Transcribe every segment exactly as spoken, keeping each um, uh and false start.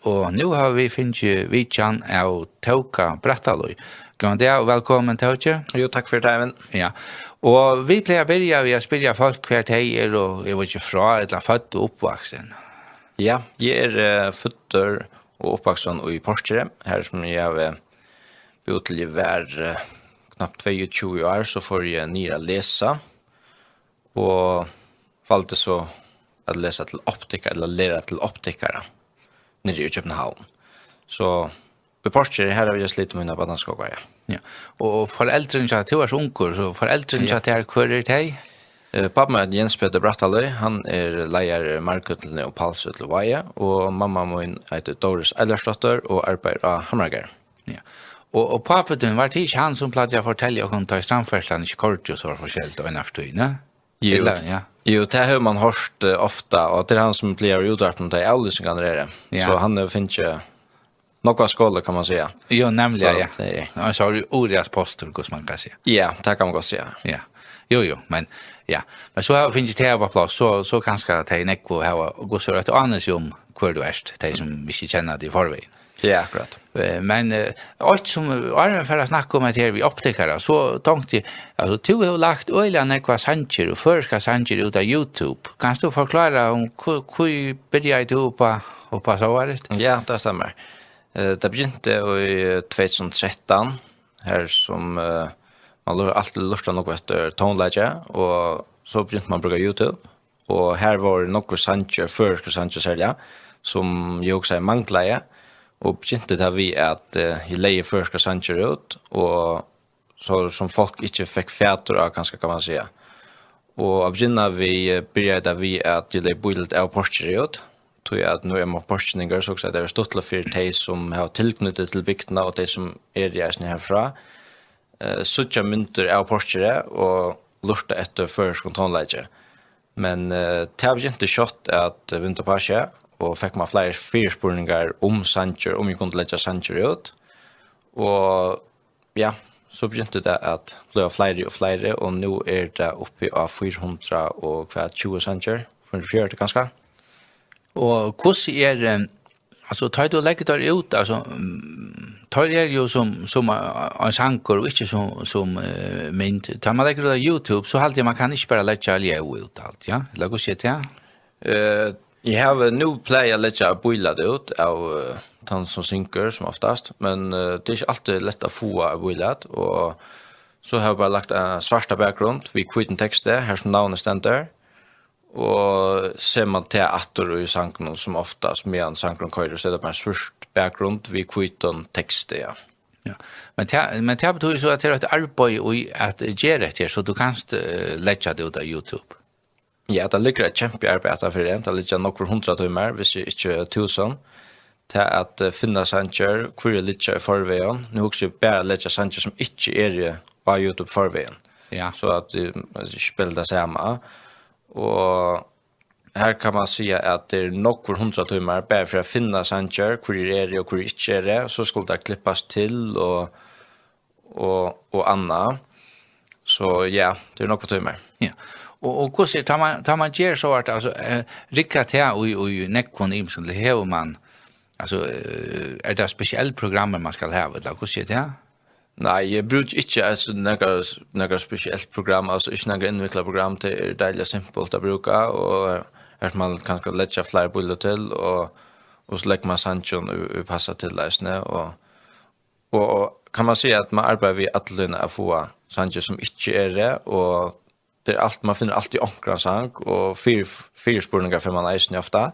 og nú hava vit fingið vitjan av Tóka Brattalíð. Góðan dag og vælkomin, Tóki. Jú, takk fyri tað, Eivind. Ja, og vit plaga at byrja við at spyrja fólk, hvar tey eru, og eg veit ikki, frá ella fødd og uppvaksin. Ja, eg eri, eh, føddur og uppvaksin í Porkeri, har sum eg havi búð til eg var, eh, knappt tveyogtjúgu ár, so fór eg niður at lesa, og valdi so at lesa til optikara, ella læra til optikara, niðri í København. So í Porkeri, har havi eg slitið mínar barnaskógvar, ja. Ja. Og, og foreldrini hjá, tú ert ungur, so foreldrini Ja. hjá tær, hvør eru tey? Eh, pápi mín eitur Jens Peter Brattalíð, hann er leiðari Margøllini og Pálsøllini, og mamma mín eitur Doris Eilersdóttir og arbeiðir á Hamragarði. Ja. Og, og pápi tín, var tað ikki hann sum plagdi at fortelja okkum, tá ið strandferðslan ikki koyrdi og so var forskelligt og einaferð, ne? Jú, Ella, ja. jú, tað hevur man hoyrt, eh, ofta, og tað er hann sum plagar í útvarpinum, tá ið avlýsingarnar eru. Ja. So hann hevur fingið nógvar skólar, kann man siga. Jú, nemliga, So, ja. tað er Ja, so er det Urias postur, hvussu man kann siga. Ja, tað kann man gott siga. Ja. Jú, jú, men, ja. Men so hava vit fingið teg á pláss, so, so kanska tey nógvu hava, hvussu er eitt ánilsi um, hvør tú ert, tey sum ikki kenna teg í forvegin. Ja, akkurát. Eh, men, eh, eitt sum, áðrenn vit fara at snakka um hetta her við optikara, so tonkti eg, altso, tú hevur lagt øgiliga nógvar sangir og føroyskar sangir út á YouTube. Kanst tú forklára um hví, hví byrjaði tú upp á, upp á sovorðið? Ja, tað stemmir. Eh, tað begynti í tvey túsund og trettan, har sum, eh, man lur-, altíð lurtar nógv eftir tónleiki, og so begynti man at brúka YouTube. Og har vóru nógvir sangir, føroyskir sangir serliga, sum eg hugsaði manglaði, og begynti tað við, at, eh, eg legði føroyskar sangir út, og so, sum fólk ikki fekk fatur á, kanska, kann man siga. Og at byrja við, eh, byrjaði tað við, at eg legði bílæt av Porkeri út, tí at nú er man porkeringur, so hugsaði eg, tað er stuttligt fyri tey, sum hava tilknýti til bygdina, og tey, sum eru eisini herfrá, eh, síggja myndir av Porkeri og lurta eftir føroyskum tónleiki. Men, eh, tað begynti skjótt at vinda upp á seg, og fekk man fleiri fyrispurningar um sangir, um eg kundi leggja sangir út. Og ja, so begynti tað at blíva fleiri og fleiri, og nú er tað uppi á fýra hundrað og hvat, tjúgu sangir, fýra hundrað og fjøruti kanska. Og hvussu er, eh, altso, tá tú leggur teir út, altso, mm, teir eru jú sum, sum, eh, ein sangur og ikki sum, sum, eh, mynd. Tá man leggur út á YouTube, so haldi eg man kann ikki bara leggja ljóð út alt, ja? Ella hvussu er tað? Eh, eg havi nú plagað at leggja eitt bílæt út av, eh, tann sum syngur sum oftast, men, eh, tað er ikki altíð lætt at fáa eitt bílæt, og so havi eg bara lagt, eh, svarta bakgrund við hvítum teksti, har sum navnið stendur. Og sær man tað aftur í sanginum sum oftast, meðan sangurin koyrir, so er tað bara ein svørt bakgrund við hvítum teksti, ja. Ja. Men tað, men tað betýðir so, at tað er eitt arbeiði í at gera hetta her, so tú kanst, eh, leggja tað út á YouTube. Ja, tað liggur eitt kjempiarbeiði aftan fyri, tað liggja nøkur hundrað tímar, viss ikki túsund, til at, eh, finna sangir, hvørjir liggja í forvegin. Nú hugsi eg bara at leggja sangir sum ikki eru á YouTube forvegin. Ja. So at, eh, at ikki spæla tað sama. Og her kann man siga, at tað er nøkur hundrað tímar bara fyri at finna sangir, hvørjir eru og hvørjir ikki eru. So skulu tær klippast til og, og, og annað. So ja, tað er nøkur tímar. Ja. Og, og hvussu er, tá man, tá man ger so at, altso, eh, riggar tað í, í nógvum ymsum, ella hevur man, altso, eh, er tað spesiell programmir man skal hava, ella hvussu er tað? Nei, eg brúki ikki, altso, nakað, nakað spesielt program, altso, ikki nakað innviklað program. Tað er deiliga simpult at brúka, og her man kanska leggja fleiri bílæt til, og, og so leggur man sangin, ið, ið passar til eisini, og, og, og kann man siga, at man arbeiðir við alla tíðina at fáa sangir, sum ikki eru, og tað er alt, man finnur altíð onkran sang, og fyri-, fyrispurningar fær man eisini ofta.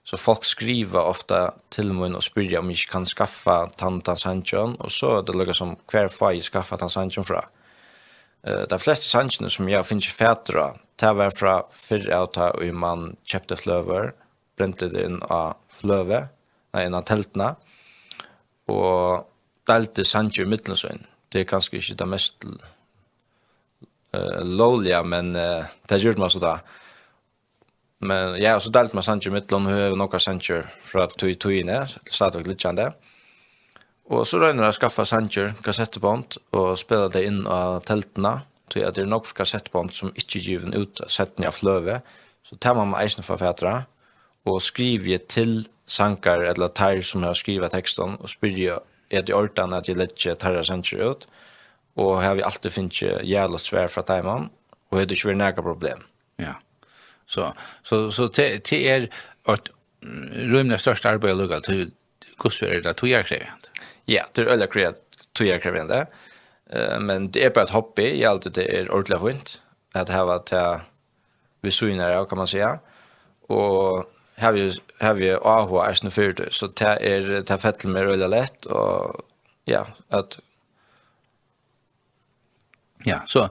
So fólk skriva ofta til mín og spyrja, um eg ikki kann skaffa tann, tann sangin, og so er tað líka sum, hvar fái eg skaffa tann sangin frá? Eh, teir flestu sangirnir, sum eg havi fingið fatur á, tað var frá fyrr av, tá ið man keypti fløgur, brendi tað inn á fløgu, nei, inn á telduna, og deildi sangir ímillum sín. Tað er kanska ikki tað mest eh, lógliga, men, eh, tað gjørdi man so tá. Men ja, so deildi man sangir ímillum, og hevur nakrar sangir frá tí tíðini, stadigvæk liggjandi. Og so royni eg at skaffa sangir, kassettubond, og spæla tey inn á telduna, tí at tað eru nógv kassettubond, sum ikki eru givin út seinni á fløgu, so tað má man eisini fáa fatur á. og skrivi til sangar ella teir sum hava skrivað tekstin og spyrja, er tað í ordan at eg leggi teirra sangir út? Og havi altíð fingið jævligt svar frá teimum, og hetta ikki verið nakað problem. Ja. So so so te te er at rímliga størst arbeiði lukka til hvussu er tað tíðarkrevjandi? Ja, tað er øgiliga tíðarkrevjandi. Eh, men tað er bara eitt hobby, eg haldi tað er ordiliga fínt at hava tað við síðuna av, kann man siga. Og havi havi áhuga eisini fyri tí, so tað er tað fellur mær øgiliga lætt og ja, at Ja, so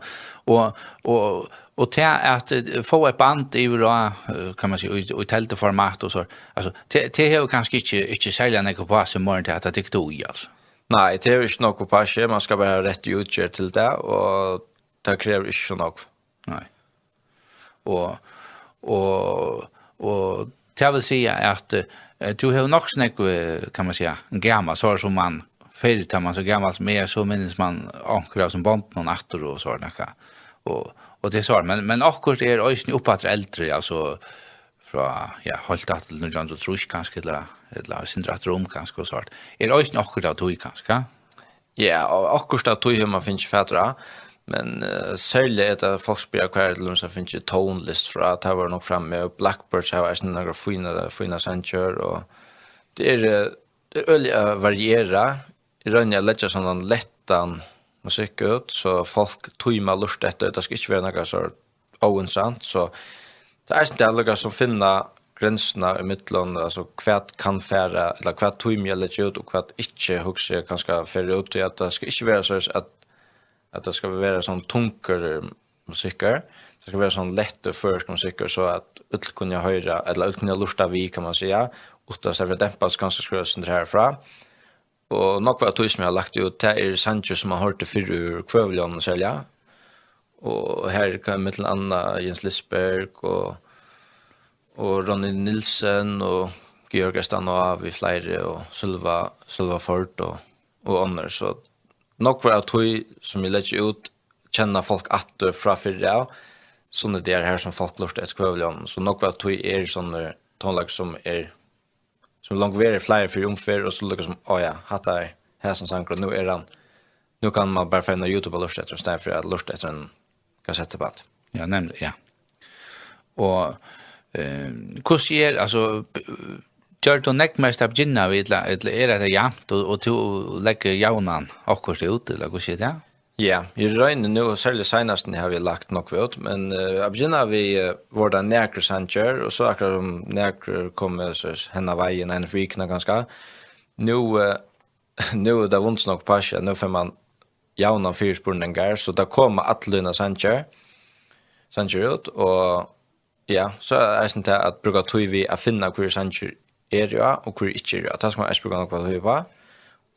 og og og til at eh, fáa eitt band yvir á, eh, kann man siga, í, í telduformat og so. Altso, til til hevur kanska ikki ikki serliga nógv upp á seg meir enn til at tað tykkur í, altso. Nei, tað hevur ikki nógv upp á seg, man skal bara hava rætt í útgerð til tað, og tað krevur ikki so nógv. Nei. Og og og tað vil siga at eh, tú hevur nokk so nógv, eh, kann man siga, gamal, so sum man fyrr, tá man so gamal sum eg, so minnist man onkur av sum bondunum aftur og so nakað. Og og tað er so, men men okkurt er eisini uppaftur eldri, altso frá ja, heilt aftur til nítjan hundrað og trýss kanska, ella ella sindur aftur um kanska og so. Er eisini okkurt av tí kanska? Ja, og okkurt av tí hevur man fingið fatur á, men uh, serliga er tað fólk spyrja hvar er til dømis at fingið tónlist frá, tað var nokk frammi, og Blackbirds hava eisini nakrar fínar, fínar sangir, og tað er, eh, tað er øgiliga at variera. Eg royni at leggja sovorðnan lættan musikk út, so fólk tíma at lurta eftir, tað skal ikki vera nakað so óinteressant, so tað er eisini tað at líka so finna grensuna ímillum, altso hvat kann fara, ella hvat tími eg leggi út, og hvat ikki, hugsi eg kanska fer út, tí at tað skal ikki vera so at, at tað skal vera sånn tungur musikkur, tað skal vera sånn lættur føroyskur musikkur, so at øll kunna hoyra, ella øll kunna lurta við, kann man siga, uttan at vera dempað, so kanska skrúva eitt sindur harfrá. Og nógv av tí, sum eg havi lagt út, tað eru sangir, sum man hoyrdi fyrr úr Kvøðuljónum serliga. Og her er millum annað Jens Lisberg og, og Ronny Nielsen og Georg Estanaa við fleiri og Sølva, Sølva Ford og, og onnur. So nógv av tí, sum eg leggi út, kenna fólk aftur frá fyrr av. Sunnudagar her, sum fólk lurta eftir Kvøðuljónum. So nógv av tí er sovorðnir tónleik, sum er sum longu verið fleiri fyri umferð, og so líka sum, á ja, hatta er hesin sangur, og nú er hann, nú kann man bara fara inn á YouTube og lurta eftir, í staðin fyri at lurta eftir einum kassettubandi. Ja, nemliga, ja. Og eh, hvussu er, altso, b- ger tú nógv mest at begynna við, ella, ella er hetta javnt, og, og tú leggur javnan okkurt út, ella hvussu er tað? Ja, eg royni nú, og serliga seinast nú havi eg lagt nógv út, men uh, at begynna við uh, vóru tað nakrir sangir, og so akkurát um nakrir komu so henda vegin, eina ferð um vikuna kanska. Nú, uh, nú er tað vunnið nokk uppá seg, nú fær man javnan fyrispurningar, so tað koma allar tínar sangir, sangir út, og Ja, so er eisini tað at brúka tíð við at finna, hvørjir sangir eru á og hvørjir ikki eru á. Tað skal man eisini brúka nógva tíð uppá.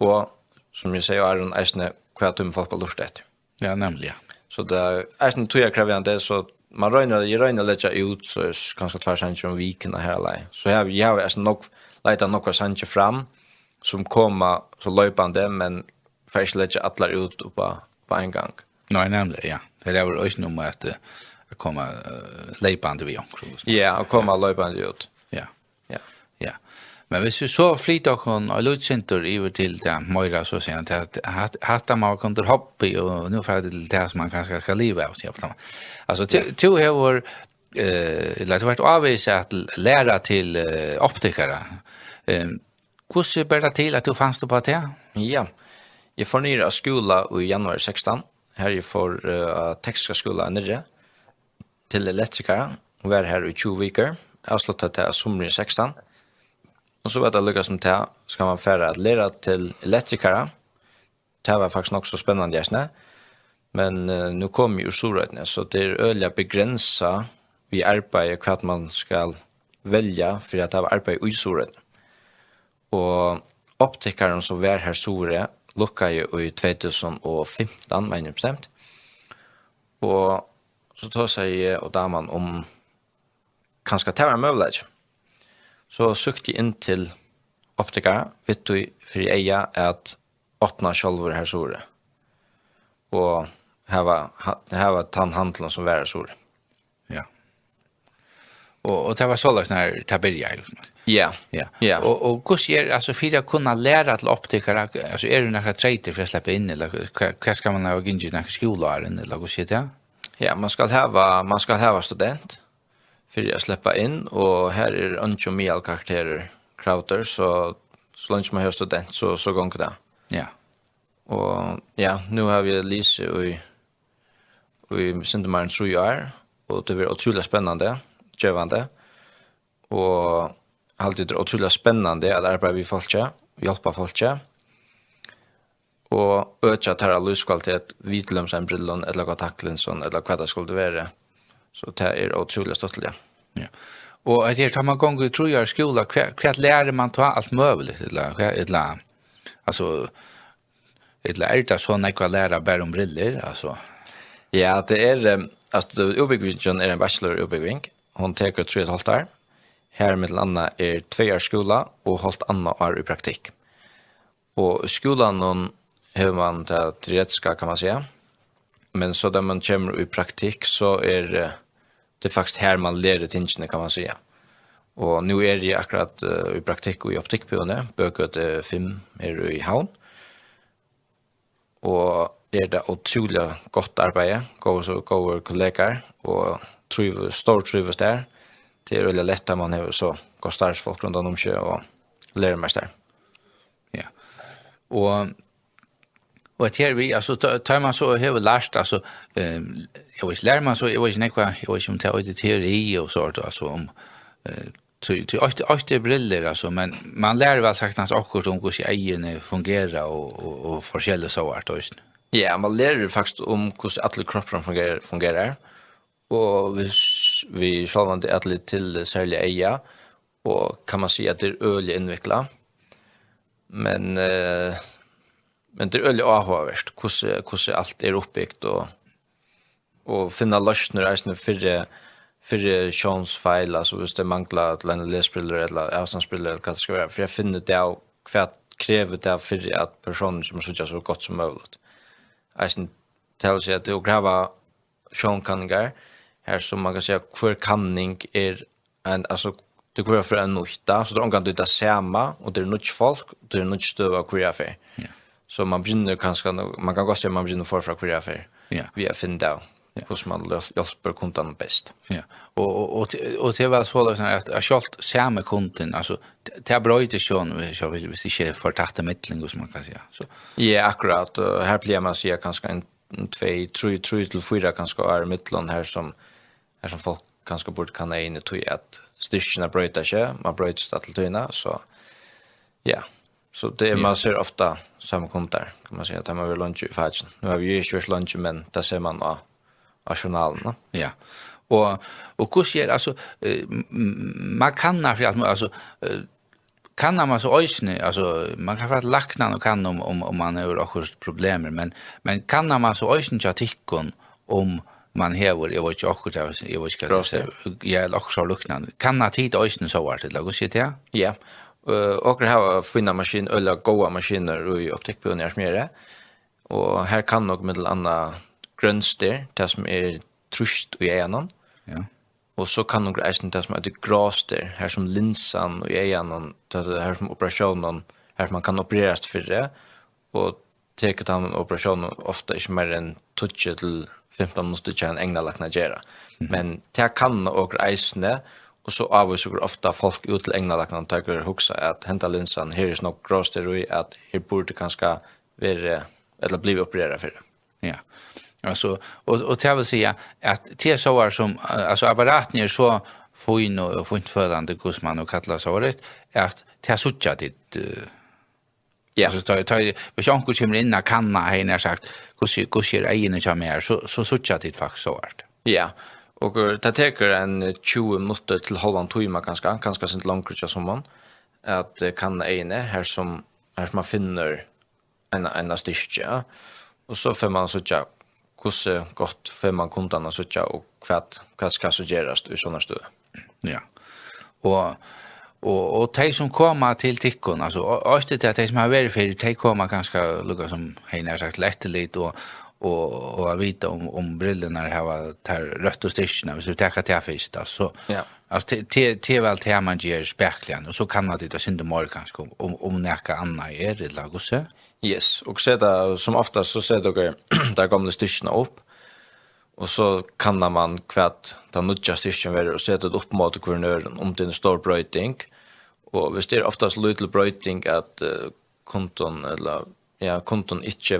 Og sum eg segði áðrenn, eisini hvat tímir fólk at lurta eftir. Ja, nemliga. So tað er eisini tíðarkrevjandi, so man roynir, eg royni at leggja út, so er s- kanska tveir sangir um vikuna her alei. So eg havi, eg havi eisini nógv, leitað nógvar sangir fram, sum koma so loypandi, men fari ikki leggja allar út upp á, upp á ein gang. Nei, nemliga, ja. Tað er eisini um at eh, at koma eh, leypandi við onkrum. Ja, og koma loypandi út. Ja. Ja. Ja. Men hvis vi so flyta okkum og lúta sindur yvir til tað meira, so siga, at hatta má kunna hobby, og nú fara til tað sum man kanska skal liva av, ja. Altso, tú, tú hevur eh, ella tú vart avvist at læra til eh, optikara. Eh, Hvussu ber tað til, at tú fanst upp á tað? Ja, eg fór niður á skúla í januar sekstan, har eg fór uh, á tekniska skúla niðri til elektrikara, og var har í tjúgu vikur, avslutta tað sumrið sekstan. Og so var tað líka sum tað, skal man fara at læra til elektrikara, tað var faktiskt nokk so spennandi eisini. Men uh, nú kom eg úr Suðuroynni, so tað er øgiliga begrensað við arbeiði, hvat man skal velja fyri at hava arbeiði í Suðuroynni. Og optikarin, sum var har suðuri, lukkaði í tvey túsund og fimtan, meini eg bestemt. Og so tosaði eg og daman um, kanska tað var ein møguleiki. So søkti eg inn til optikara, við tí fyri eyga at opna sjálvur har suðuri og hava, ha- hava tann handilin, sum var har suðuri. Ja. Og, og tað var soleiðis, nær tað byrjaði, liksom. Ja. Ja. Ja. Og, og hvussu er, altso, fyri at kunna læra til optikara, altso, eru nakrar treytir fyri at sleppa inn, ella hva, hvat skal man hava gingið nakað skúla áðrenn, ella hvussu er tað? Ja, man skal hava, man skal hava student fyri at sleppa inn, og her er eingin miðalkarakterur kravdur, so, so leingi man hevur student, so, so gongur tað. Ja. Og ja, nú havi eg lisið í, í sindur meir enn trý ár, og tað verður ótrúliga spennandi, gevandi, og haldi, tað er ótrúliga spennandi at arbeiða við fólki, hjálpa fólki, og økja teirra lívskvalitet við til dømis ein brillum, ella kontaktlinsum, ella hvat tað skuldi verið. So tað er ótrúliga stuttligt. Ja. Og at her, tá man gongur í trý ár skúla, hvat, hvat lærir man tá alt møguligt, ella hvat, ella, altso, ella er tað so nógv at læra bara um brillur, altso? Ja, tað er, em, altso, útbúgvingin er ein bachelorútbúgving. Hon tekur trý og eitt hálvt ár. Har millum annað er tvey ár skúla og hálvt annað ár í praktikk. Og í skúlanum hevur man tað teoretiska, kann man siga. Men so tá man kemur í praktikk, so er, eh, tað er faktiskt her man lærir tingini, kann man siga. Og nú eri eg akkurát, eh, í praktikk í Optikkbúðini, Bøgøta fimm her í Havn. Og er tað ótrúliga gott arbeiði, góðir, so góðir kollegar, og trívist, stórtrívist har. Tað er øgiliga lætt, tá man hevur so góð starvsfólk rundan um seg og lærumeistar. Ja. Og, og at her við, altso, tá, tá man so hevur lært, altso, eh, eg veit, lærir man so, eg veit ikki nógv, eg veit ikki um tað er teori og so, altso, um, eh, tí, tí eitt, eitt er brillur, altso, men man lærir væl saktans okkurt um hvussu eyguni fungera og, og, og forskelligt sovorðið eisini. Ja, man lærir faktiskt um hvussu allur kroppurin fungerar, fungerar. Og við, við sjálvandi atlit til serliga eyga, og kann man siga at tað er øgiliga innviklað. Men, eh, men tað er øgiliga áhugavert, hvussu, hvussu alt er uppbygt, og, og finna loysnir eisini fyri, fyri sjónsfeil, altso, viss tey mangla til eina lesibrillur ella avstandsbrillur, ella hvat tað skal vera, fyri at finna út av, hvat krevur tað fyri at persónurin kemur at síggja so gott sum møguligt. Eisini, tað vil siga, at okur hava sjónkanningar, har sum man kann siga, hvør kanning er ein, altso, tað hvørja ferð ein nýtt, so tað er ongantíð tað sama, og tað eru nýggj fólk, og tað er nýggj støða hvørja ferð. Ja. So man byrjar kanska, man kann gott siga, man byrjar forfrá hvørja ferð, ja, við at finna út av, ja, hvussu man hjál-, hjálpir kundanum best. Ja. Og, og, og, te-, og tað er væl soleiðis at, at sjálvt sami kundin, altso, t-, tað broytist jú, so viss, viss ikki er for tætt ímillum, sum man kann siga. So. Ja, akkurát, og her plagar man at siga kanska ein, ein tvey, trý, trý til fýra kanska ár ímillum, har sum, har sum fólk kanska burdi kanna eyguni, tí at styrkin broytir seg, man broytist alla tíðina, so ja. So tað er, ja, man sær ofta sama kundar, kann man siga, at man verður leingi í fakinum. Nú havi eg ikki verið leingi, men tað sær man á, á journalini. Ja. Og, og hvussu er, altso, eh, m-, m-, man kannar fyri alt, altso, eh, kannar man so eisini, altso, man kann fara til læknan og kanna um, um, um man hevur okkurt problemir, men, men kannar man so eisini hjá tykkum, um man hevur, eg veit ikki, okkurt av, eg veit ikki, hvat tað er, ja, ella okkurt av líknandi. Kanna tit eisini sovorðið, ella hvussu er tað? Ja. Eh, okur hava fína maskin-, øgiliga góðar maskinur í Optikkbúðini á Smeri. Og her kanna okur millum annað grønstir, tað sum er trýst í eyganum. Ja. Og so kanna okur eisini tað sum eitur grástir, har sum linsan í eyganum, tað er har sum operatiónin, har sum man kann opererast fyri, og tekur tann operatiónin ofta ikki meira enn tíggju til fimtan minuttir hjá einum eygnalækna at gera. Mhm. Men tað kanna okur eisini, og so ávísa okur ofta fólk út til eygnalæknan, tá okur hugsa at henda linsan, her er so nógv grástir í, at her burdi kanska verið, ella blivið opererað fyri. Ja. Altso, og, og tað vil siga at tað er sovorðið sum, eh, altso, apparatin er so fín og, og fínt følandi, hvussu man nú kallar sovorðið, at tað síggja tit, eh, ja. Altso, tá, tá, viss onkur kemur inn at kanna, hevði eg nær sagt, hvussu, hvussu er eyguni hjá mær, so, so síggja tit faktiskt sovorðið. Ja, og, eh, tað tekur ein tjúgu minuttir til hálvan tíma kanska, kanska eitt sindur longri hjá summum, at, eh, kanna eyguni, har sum, har sum man finnur ein, ein styrki, ja. Og so fer man at síggja, hvussu gott fer man kundan at síggja, og hvat, hvat skal so gerast í sovorðnari støðu. Ja. Og, og, og tey sum koma til tykkum, altso, og, og eftir tað, tey sum hava verið fyrr, tey koma kanska líka sum, hevði eg nær sagt, til eftirlit og, og, og at vita um, um brillurnar hava tær røttu styrkirnar, viss vit taka tað fyrst, altso. Ja. Altso, tað, tað, tað er væl tað man ger spakuliga, og so kanna tit tað sindur meir kanska um, um, um nakað annað er, ella hvussu? Yes, og seta, sum oftast so seta okur tær gomlu styrkirnar upp, og so kannar man hvat tann nýggja styrkin verður, og seta tað upp móti hvørjum øðrum, um tað er ein stór broyting. Og viss tað er oftast lítil broyting at, eh, kundin, ella, ja, kundin ikki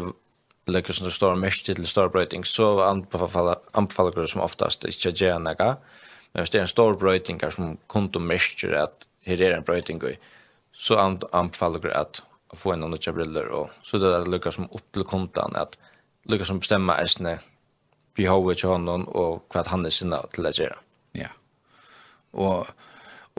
leggur so stórt merki til stóra broyting, so anbefala, anbefala okur sum oftast ikki at gera nakað. Men viss tað er ein stór broyting, har sum kundin merkir at her er ein broyting í, so an-, anbefala okur at fáa eina nýggja brillur, og so er tað líka sum upp til kundan at líka sum bestemma eisini behovið hjá honum og hvat hann er sinnaður til at gera. Ja. Og,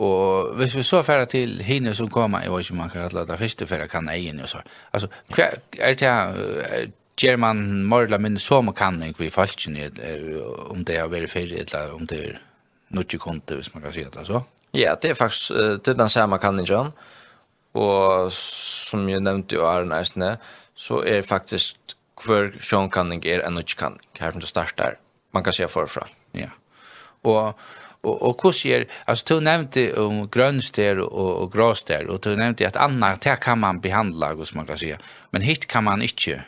og viss vit so fara til hini sum koma, eg veit ikki um man kann kalla tað fyrstu ferð at kanna eyguni og so. Altso, hvat er tað, eh, ger man meir ella minni somu kanning við fólkini, eh, um tey hava verið fyrr, ella um tað er nýggir kundir, viss man kann siga tað so? Ja, tað er faktiskt, eh, tað er tann sama kanningin. Og sum eg nevndi í áðrenn eisini, so er faktiskt hvør sjónkanning er ein nýggj kanning. Her sum tú startar, man kann siga forfrá. Ja. Og, og, og hvussu er, altso, tú nevndi um grøn stær og, og grá stær, og tú nevndi at annað, tað kann man behandla, hvussu man kann siga. Men hitt kann man ikki. Ja,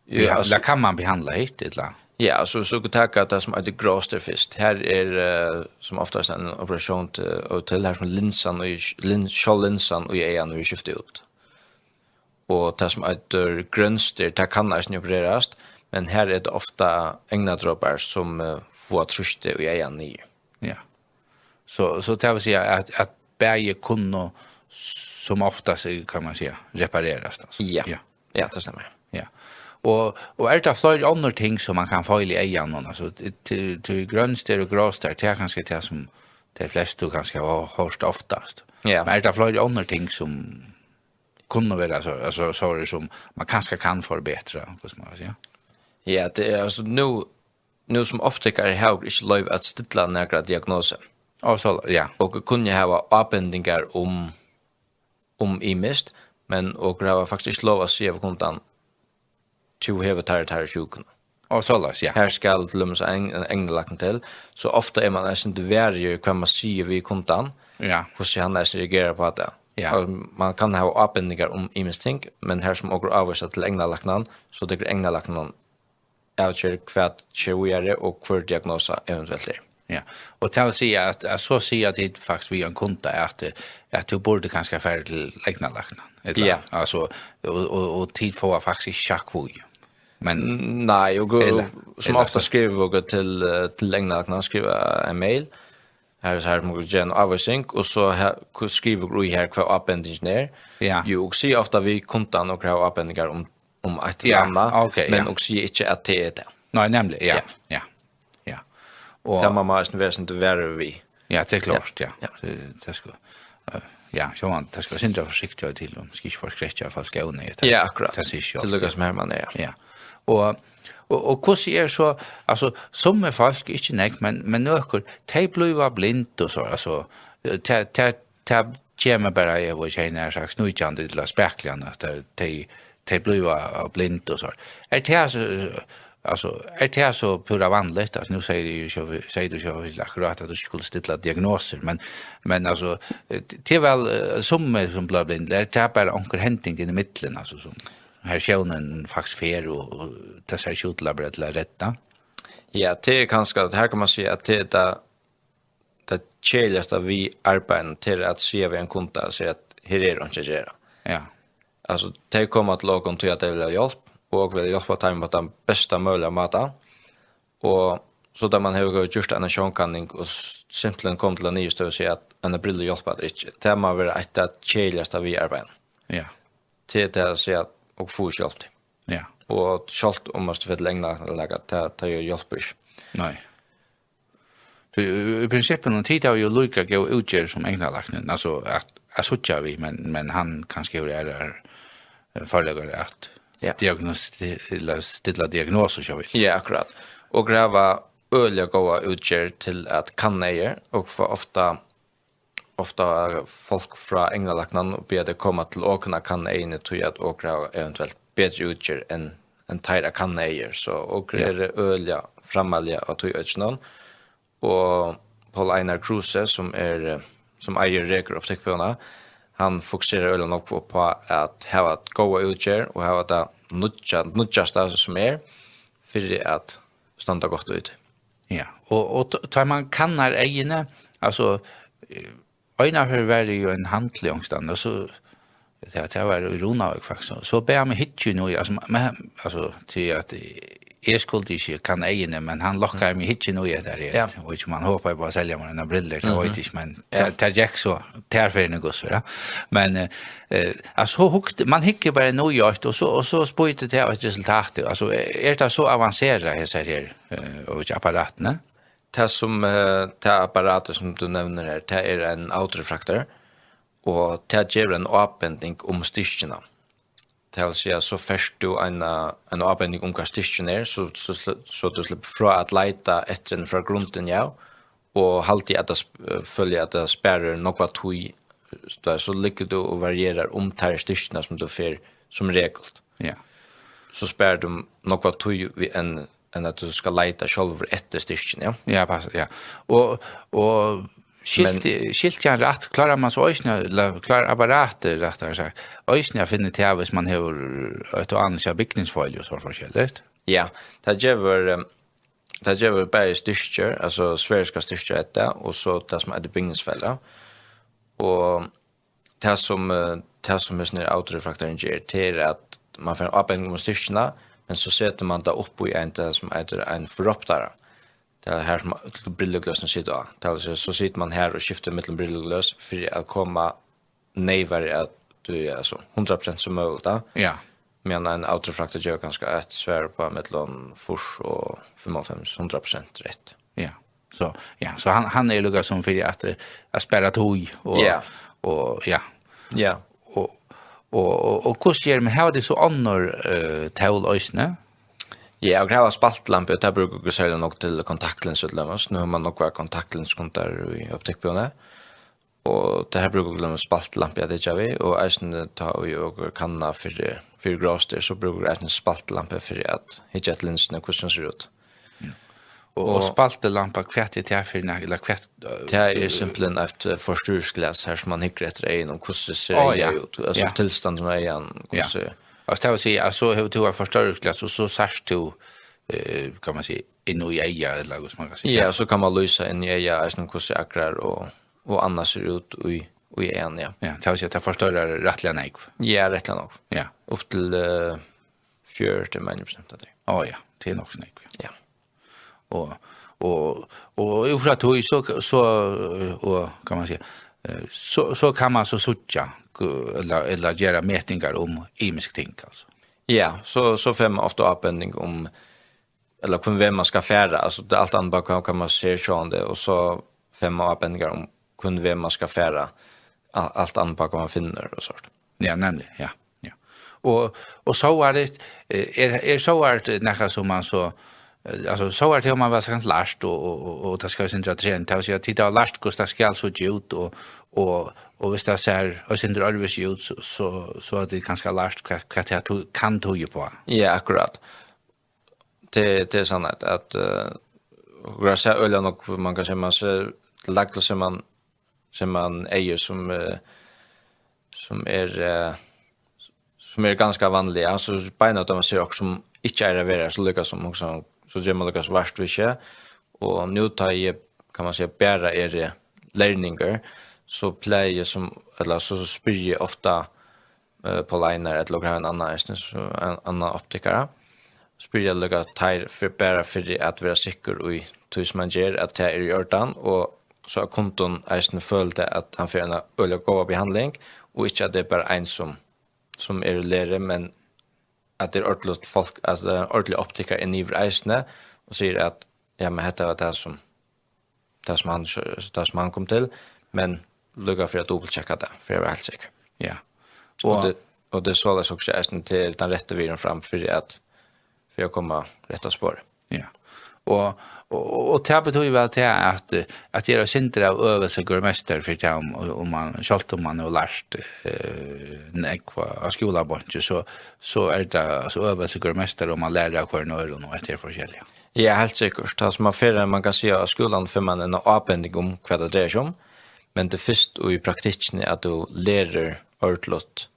behandla, altso, kann man behandla hitt, ella? Ja, so, so kan taka tað sum eitur grá stær fyrst. Her er, eh, sum oftast ein operatión til, og til her sum linsan og lin-, sjálv linsan og eygan verður skift út. Og tað sum eitur grøn stær, tað kann eisini opererast, men her er tað ofta eygnadropar sum, eh, fáa trýstið í eyganum niður. Ja. So, so tað vil siga at, at bæði kunnu sum oftast, eh, kann man siga, reparerast, altso. Ja. Ja. Ja, tað stemmer. Ja. Og, og er tað fleiri onnur ting sum man kann feila í eyganum? Altso, til, til grøn stær og grá stær, tað er kanska tað sum tey flestu kanska hava hoyrt oftast. Ja. Men er tað fleiri onnur ting sum kunnu vera so, altso, so er sum man kanska kann forbetra, hvussu man skal siga? Ja, tað er altso nú, nú sum optikari hava okur ikki loyvi at stilla nakra diagnosu. Og so, ja. Og kunnu hava ábendingar um, um ymiskt, men okur hava faktiskt ikki lov at siga við kundan, tú hevur tær, tær sjúkuna. Og soleiðis, ja. Her skal til dømis ein, ein eygnalækni til, so ofta er man eisini verri, hvat man sigur við kundan, ja, hvussu hann eisini reagerar á tað. Ja. Og man kann hava ábendingar um ymisk ting, men her sum okur ávísa til eygnalæknan, so tekur eygnalæknin avgerð hvat ger víðari og hvør diagnosa eventuelt er. Ja. Og tað vil siga at, at so siga tit faktiskt við ein kunda at, eh, at tú burdi kanska farið til eygnalæknan, ella? Ja. Altso, og, og, og tit fáa faktiskt ikki sagt hví. Men nei, og, ella, sum ella ofta so skriva okur til, eh, til eygnalæknan, skriva ein mail. Her er so her, man kann gera ein ávísing, og so her, skriva okur í her hvat ábendingin er. Ja. Jú, og siga ofta við kundan okur hava ábendingar um, um eitt ella annað, ja, ok, men ja, okur siga ikki at tað er tað. Nei, nemliga, ja, ja, ja. Og tað má man eisini vera sindur varur við. Ja, tað er klárt, ja. Ja. Tað, tað skal, eh, ja, sjálvandi, tað skal vera sindur forsiktigur til, um skal ikki forskrekja fólk óneyðugt. Ja, akkurát. Tað sigur seg sjálvt. Til líka sum Hermann er, ja. Ja. Og, og, og hvussu er so, altso, summi fólk, ikki nógv, men, men nøkur, tey blíva blind og so, altso, tað, tað, tað kemur bara, eg veit ikki, nær sagt sníkjandi ella spakuliga, at tey, tey, tey blíva blind og so. Er tað so, altso, er tað so púra vanligt? Altso, nú sigur tú jú sjálv, sigur tú sjálv akkurát at tú ikki skuldi stilla diagnosur, men, men altso, tað er væl, eh, summi sum blíva blind, er tað bara onkur hending inn í millum, altso, sum her sjónin faktiskt fer og, og tað sær ikki út til at vera til at redda? Ja, tað er kanska, at her kann man siga, at tað er tað, tað keðiligasta við arbeiðinum, tað er at siga við ein kunda, at siga at her er einki at gera. Ja. Altso, tey koma til okkum, tí at tey vilja hava hjálp, og okur vilja hjálpa teimum á tann besta møguliga máta. Og so tá man hevur gjørt eina sjónkanning og s-, simpelthen komið til eina niðurstøðu og siga at eina brillu hjálpir tær ikki. Tað má vera eitt av tað keðiligasta við arbeiðinum. Ja. Tað er tað at siga at okur fáa ikki hjálp til. Ja. Og sjálvt um man fer til eygnalækna ella nakað, tað, tað hjálpir ikki. Nei. Tí í, í prinsippinum, tit hava jú líka góða útgerð sum eygnalæknin, altso at, at síggja við, men, men hann kanska hevur aðrar, eh, førleikar at, ja, diagnosti-, ella stilla diagnosu, so vil. Ja, akkurát. Og okur hava øgiliga góða útgerð til at kanna eygu, og fáa ofta, ofta fólk frá eygnalæknanum og biðja tey koma til okkum at kanna eyguni, tí at okur hava eventuelt betri útgerð enn, enn teir at kanna eygu. So okur, ja, eru øgiliga framarliga á tí økinum. Og Paul Einar Kruse, sum er, eh, sum eigur Rekur Optikkbúðina, hann fokuserar øgiliga nógv upp á at hava góða útgerð og hava tað nýggja-, nýggjasta sum er, fyri at standa gott úti. Ja, og, og t-, tá man kannar eyguni, altso, eh, eina ferð var eg jú í einum handli onkustaðni, og so, tað, tað var í Runavík, faktiskt. So bað hann meg hyggja inn í, altso, men, altso, tí at eg skuldi ikki kanna eyguni, men hann lokkaði meg hyggja inn í hetta her, Ja. og ikki man hopaði upp á at selja mær eina brillur, tað Mhm. veit eg ikki, men Ja. tað, tað gekk so, tað fer nú gott, ja. Men, eh, eh, altso, so hugdi, man hyggur bara inn í eitt, og so, og so spýtur tað eitt resultat. Altso, er, er tað so avanserað, hesar her, eh, og ikki apparatini? Tað sum, eh, tað apparatið sum tú nevnir her, tað er ein autorefraktor, og tað gevur ein ábending um styrkina. Tað vil siga, so fært tú ein, ein ábending um hvat styrkin er, so, so, sl-, so tú sleppur frá at leita eftir henni frá grundini av, og haldi at tað sp-, føli at tað sparir nógva tíð, so, so liggur tú og varierar um tær styrkirnar sum tú fær sum regult. Ja. So sparir tú nógva tíð við enn, enn at tú skal leita sjálvur eftir styrkinum, ja. Ja, pass, ja. Og, og skilt, Men skilt hann rætt, klárar man so eisini, ella klárar apparatið, rættari sagt, eisini at finna tað, hvis man hevur eitt og annað bygningsfeil og so forskelligt? Ja, tað gevur, eh, tað gevur bæði styrkir, altso sferiska styrkir hetta, og so tað sum eitur bygningsfeil, ja. Og tað sum, eh, tað sum hesin her autorefraktorin ger, tað er at man fær ábending um styrkina, men so setur man tað upp í ein, tað sum eitur ein forroptara. Tað er her sum øll brillugløsini sita á. Tað vil siga, so situr man her og skiftir millum brillugløs fyri at koma neyvari at, tú, ja, so hundrað prosent sum møguligt, da. Ja. Meðan ein autorefraktor gevur kanska eitt svar upp á millum fýrs og fimmoghálvfems, hundrað prosent rætt. Ja. So, ja, so hann, hann er líka sum fyri at, eh, at spara tíð og, Ja. og, ja. Ja. Og, og, og, og hvussu er, men hava tit so onnur, eh, tól eisini? Ja, okur hava spaltilampu, og tað brúka okur serliga nógv til kontaktlinsur til dømis. Nú hevur man nógvar kontaktlinskundar í optikkbúðini. Og tað her brúka okur til dømis spaltilampu at hyggja við, og eisini tá ið okur kanna fyri, fyri gróstir, so brúka okur eisini spaltilampu fyri at hyggja eftir linsuni, hvussu hon sær út. Ja. Og, og Og spaltilampa, hvat er tað fyri nak-, ella hvat, eh, Tað er simpelthen eitt, eh, forstørringsglas her, sum man hyggur eftir eygunum, hvussu sær Á, ja. eygað út, altso Ja. tilstandin á eyganum, Ja. hvussu Altso, tað vil siga, at so hevur tú eitt forstørringsglas, og so sært tú, eh, kann man siga, inn í eygað, ella hvussu man kann siga. Ja, og so kann man lýsa inn í eygað, eisini hvussu akrar og, og annað sær út í, í eyganum, ja. Ja, tað vil siga, at tað forstørrar rættiliga nógv. Ja, rættiliga nógv. Ja. Upp til, eh, fjøruti, meini eg, prosent av tí. Á, ja, tað er nokk so nógv, ja. Ja. Og, og, og út frá tí, so, so, og, kann man siga, eh, so, so kann man so síggja, ella, ella gera metingar um ymisk ting, altso. Ja, so, so fær man ofta ábending um, ella hvønn veg man skal fara, altso, tað er alt annað bara hvat, hvat man sær sjálvandi, og so fær man ábendingar um hvønn veg man skal fara, a-, alt annað bara hvat man finnur og sovorðið. Ja, nemliga, ja. Ja. Og, og sovorðið, eh, er, er sovorðið nakað sum man so, eh, altso, sovorðið hevur man væl sagt lært, og, og, og, og tað skal vera sindur av trening, tað vil siga, tit hava lært hvussu tað skal síggja út, og, og, og hvis tað sær eitt sindur øðrvísi út, so, so, so hava tit kanska lært hvat, hvat tað tú-, kann týða upp á. Ja, akkurát. Tað, tað er sannheit, at, eh, okur hava sæð øgiliga nógv, man kann siga, man sær, lagt sum man, sum man eigur, sum, eh, sum er, eh, sum er ganska vanliga, so beinanvegin man sær okkurt sum ikki eigur at vera, so líka sum, hugsa, so ger man líka svart við seg. Og nú tá eg, kann man siga, bara eri lærlingur, so plagi eg sum, ella so, so spyrji eg ofta, eh, Paul Einar, ella okur hava ein annan eisini, so ein annan optikara. Spyrja líka teir fyri, bara fyri at vera sikkur í tí sum man ger, at tað er í ordan, og so at kundin eisini følir tað, at hann fær eina øgiliga góða behandling, og ikki at tað er bara ein sum, sum er í læru, men at tað er ordiligt fólk, at tað er ein ordiligur optikari inn yvir eisini, og sigur at, ja, men hetta var tað sum tað sum hann, tað sum hann kom til, men líka fyri at dupultjekka tað, fyri at vera heilt sikkur. Ja. Og Og tað, og tað er soleiðis okkurt eisini til tann rætta vegin fram fyri at, fyri at koma rætt á spor. Ja. Og, og, og tað betýðir væl tað at, eh, at tað er eitt sindur av øvelse gevur meistar fyri tað, um, um mann, sjálvt um mann hevur lært, eh, nógv á, á skúlabonki, so, so er tað, altso, øvelse gevur meistar, um mann lærir av hvørjum øðrum, og hetta er forskelligt. Ja, heilt sikkurt. Tað sum man fer, man kann siga, á skúlanum fær man eina ábending um, hvat tað dreiar seg um, men tað er fyrst í praktikkini, at tú lærir ordentligt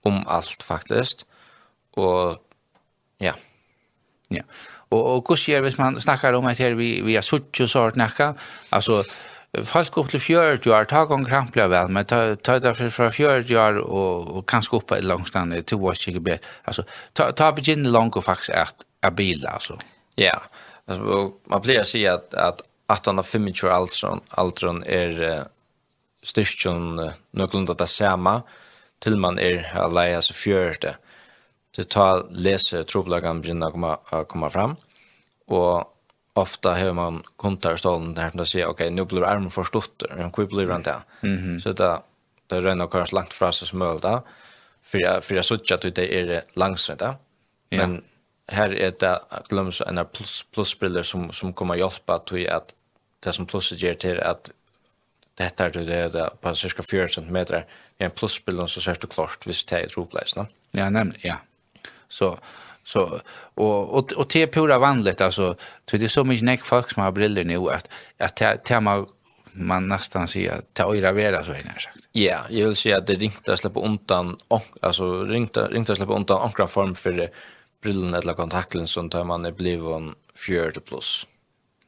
um alt, faktiskt. Og, ja. Ja. Og, og hvussu er, hvis man snakkar um at her við, við at síggja og sovorðið nakað, altso, fólk upp til fjøruti ár, tá gongur hampiliga væl, men tá, tá er tað frá, frá fjøruti ár og, og kanska upp á longst, eh, tú veitst ikki betur. Altso, tá, tá begynnar longu faktiskt at, at bila, altso. Ja, altso, og man plagar at siga at, at aftan á fimmogtjúgu ára aldrin, aldrin er, eh, styrkin, eh, nøkulunda tað sama, til man er á leið, altso, fjøruti. Tí tá lesitrupulleikarnir begynna at koma, at koma fram, og ofta hevur man kundar í stovuni har sum siga, "Ok, nú blívur armurin for stuttur, men hví blívur hann tað?" Mhm. So tað, tað royna at koyra so langt frá seg sum møguligt, tá, fyri at, fyri at síggja, tí tey eru langsynda. Ja. Men her er tað, til dømis, einar pluss, plussbrillur sum, sum koma at hjálpa, tí at tað sum plussið ger til, at hetta er, tað er, tað er bara cirka fjøruti sentimetrar. Við einum plussbrillum, so sært tú klárt, hvis tað er trupulleikin, no? Ja, nemliga, ja. So, so, og, og, og tað er púra vanligt, altso, tí tað er so mikið nógv fólk sum hava brillur nú, at, at tað, tað má man næstan siga, tað eigur at vera so, hevði eg nær sagt. Ja, eg vil siga at tað er ringt at sleppa undan, on-, altso, ringt at, ringt at sleppa undan onkran form fyri brillum ella kontaktlinsum, tá man er blivin fjøruti pluss.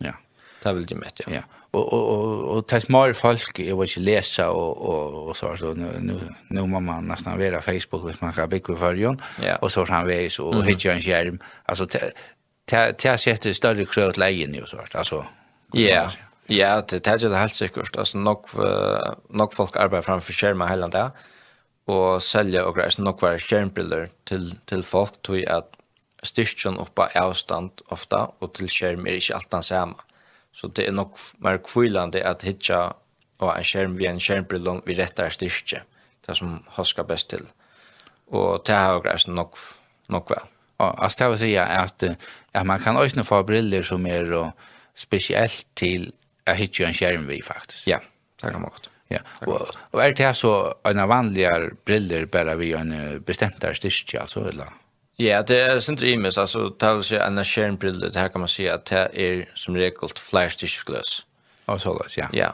Ja. Tað vil eg meta, ja. Ja. Og, og, og, og tess meir fólk, eg veit ikki, lesa og, og, og so, so nú, nú, nú má man næstan vera á Facebook, hvis man skal búgva í Føroyum, ja, og so framvegis, og, mhm, hyggja á ein skerm. Altso, tað, tað, tað setir størri krøv til eyguni og so, altso, hvussu man, ja, skal siga. Ja, tað, tað ger tað heilt sikkurt. Altso, nógv, eh, nógv fólk arbeiða framman fyri skermar heilan dag, og selja okur eisini nógvar skermbrillur til, til fólk, tí at styrkin upp á avstand ofta og til skerm er ikki altíð tann sama. So tað er nógv meir hvílandi at hyggja á ein skerm við einum skermbrillu við rættari styrki, tað sum hóskar best til. Og tað hava okur eisini nógv, nógv av. Og, altso, tað vil siga at, eh, at man kann eisini fáa brillur sum eru spesielt til at hyggja á ein skerm við, faktiskt. Ja, tað kann man gott. Ja. Tað kann man gott. Og, og er tað so einar vanligar brillur bara við ein, eh, bestemtari styrki, altso, ella? Ja, tað er sindur ymiskt, altso, tað vil siga, ein skermbrilla, tað her kann man siga at tað er sum regult fleirstyrkisgløs. Á, soleiðis, ja. Ja,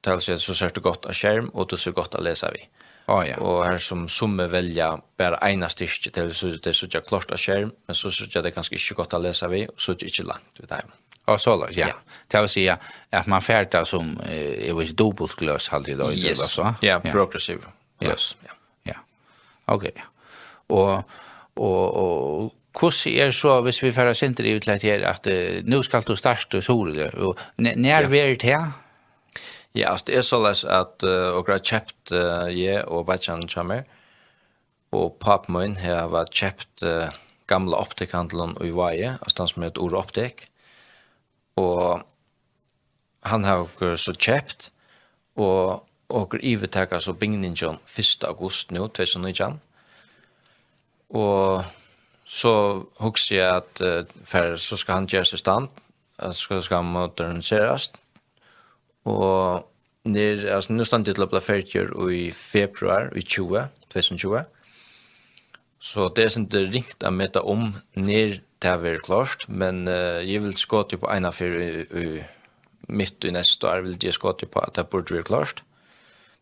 tað vil siga, so sært tú gott á skerm, og tú sært gott at lesa við. Á, ja. Og her sum summi velja bara eina styrki, tað vil siga, tey síggja klárt á skerm, men so síggja tey kanska ikki gott at lesa við, og síggja ikki langt við teimum. Á, soleiðis, ja. Ja. Tað vil siga, at man fær tað sum, eh, eg veit ikki, dupult gløs, haldi eg, tá, yes, ella so? Ja, ja, progressiv, ja, gløs, ja. Ja. Ok. Og, og, og hvussu er so, hvis vit fara eitt sindur yvir til hetta her, at, eh, nú skalt tú starta í Suðuroy, og n-, nær, ja, verður tað? Ja, altso, tað er soleiðis at, eh, okur hava keypt, eh, eg og beiggin hjá mær, og pápi mín hava keypt, eh, gamla optikhandilin í Vági, altso, tann sum eitur Ur Optik. Og hann hevur okur so keypt, og okur yvirtaka so bygningin fyrsta august nú, tvey túsund og nítjan. Og so hugsi eg at, eh, fyrst so skal hann gerast í stand, at skal, skal hann moderniserast. Og nær, altso, nú standi eg til at blíva ferdigur í februar í tjúgu, tvey túsund og tjúgu. So tað er sindur ringt at meta um nær tað verður klárt, men, eh, eg vil skota upp á eina ferð í, í mitt í næsta ár, vil eg skota upp á at tað burdi verið klárt.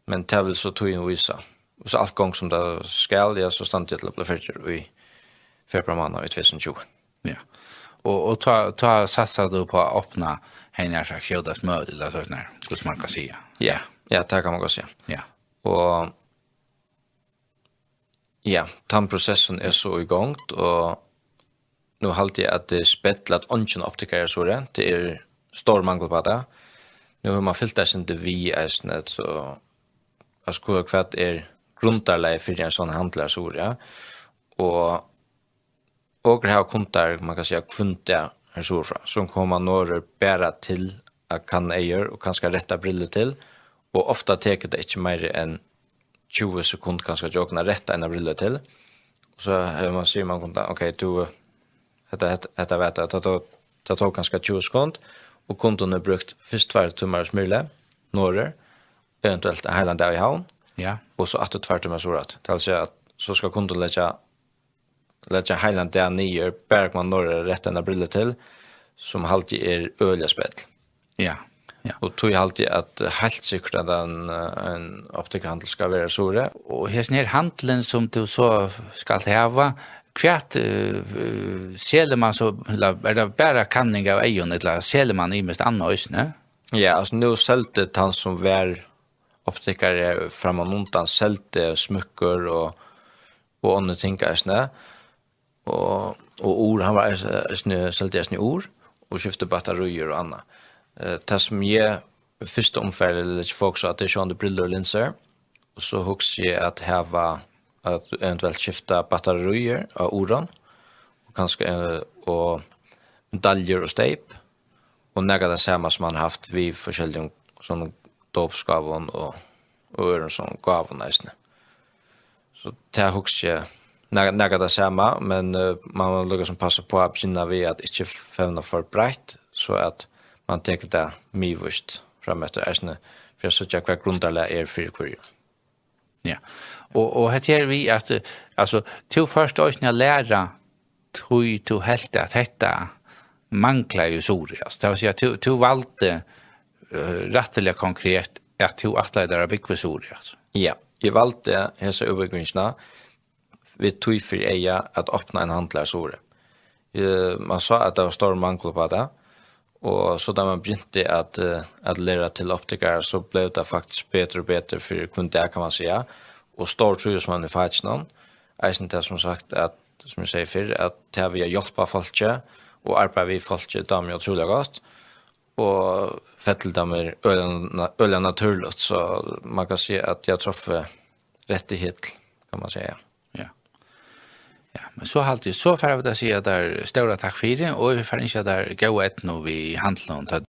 Men tað vil so tíðin vísa. Og so alt gongur sum tað skal, ja, so standi eg til at blíva ferdigur í februar mánað í tvey túsund og tjúgu. Ja. Og, og tá, tá satsar tú upp á at opna, hevði eg nær sagt, skjótast møguligt, ella soleiðis, hvussu man kann siga. Ja, ja, tað kann man gott siga. Ja. Og ja, tann prosessin er so í gongd, og nú haldi eg at tað er spell at eingin optikari er so rent. Tað er stór mangul á tað. Nú hevur man fylgt eitt sindur við eisini, so, altso, hvat er grundarlagið fyri ein sovorðnan handil, so, ja. Og okur hava kundar, man kann siga, hvønn dag her suðurfrá, sum koma norður bara til at kanna eygu og kanska rætta brillur til, og ofta tekur tað ikki meira enn tjúgu sekund kanska hjá okkum at rætta eina brillu til. Og so hevur man, sigur man kundan, ok, tú, hetta, hetta, hetta var tað, tá, tá, Tað tók kanska tjúgu sekund, og kundin hevur brúkt fyrst tveir tímar í Smyrli, norður, eventuelt ein heilan dag í Havn, Ja. og so aftur tveir tímar suðuraftur. Tað vil siga, at so skal kundin leggja, leggja heilan dag niður, bara koma norður at rætta eina brillu til, sum haldi er øgiliga spell. Ja. Ja. Og tí haldi eg, at heilt sikkurt, at ein, ein optikerhandil skal vera í Suðuroy. Og hesin her handilin, sum tú so skalt hava, hvat, eh, selur man so, ella er tað bara kanning av eygum, ella selur man ymiskt annað eisini? Ja, altso, nú seldi tann, sum var optikari frammanundan, seldi smúkkur og, og onnur ting eisini. Og, og ur, hann var eisini, eisini, seldi eisini ur og skifti battaríir og annað. Eh, tað, sum eg í fyrsta umfari leggi fokus á, tað er sjálvandi brillur og linsur. Og so hugsi eg at hava, at eventuelt skifta battaríir á urum, og kanska, eh, og medaljur og steyp, og nakað tað sama, sum man hevur havt við forskelligum, sovorðnum dópsgávum og, og øðrum sovorðnum gávum eisini. So tað hugsi eg, nakað, nakað tað sama, men, eh, man má líka sum passa uppá at begynna við at ikki fevna for breitt, so at man tekur tað miðvíst frameftir eisini, fyri at síggja, hvat grundarlag er fyri hvørjum. Ja. Og, og hetta her við at, eh, altso, tú fórt eisini at læra, tí tú helt at hetta manglaði í Suðuroy, altso. Tað vil siga, tú, tú valdi, eh, rættiliga konkret, at tú ætlaði tær at búgva í Suðuroy, altso. Ja, eg valdi hesa útbúgvingina við tí fyri eyga at opna ein handil í Suðuroy. Eh, man sá, at tað var stórur mangul uppá tað, og so tá man begynti at, eh, at læra til optikara, so bleiv tað faktiskt betur og betur fyri hvønn dag, kann man siga, og stórtrívist man í fakinum. Eisini tað, sum sagt, at, sum eg segði fyrr, at tað við at hjálpa fólki og arbeiða við fólki, dámar mær ótrúliga gott, og fellið dámar mær øgiliga na-, øgiliga natúrligt, so man kann siga, at eg havi truffið rætt hill, kann man siga. Ja. Ja, men so haldi eg, so fara vit at siga tær stóra takk fyri, og vit fara ynskja tær góða eydnu við handlinum, tá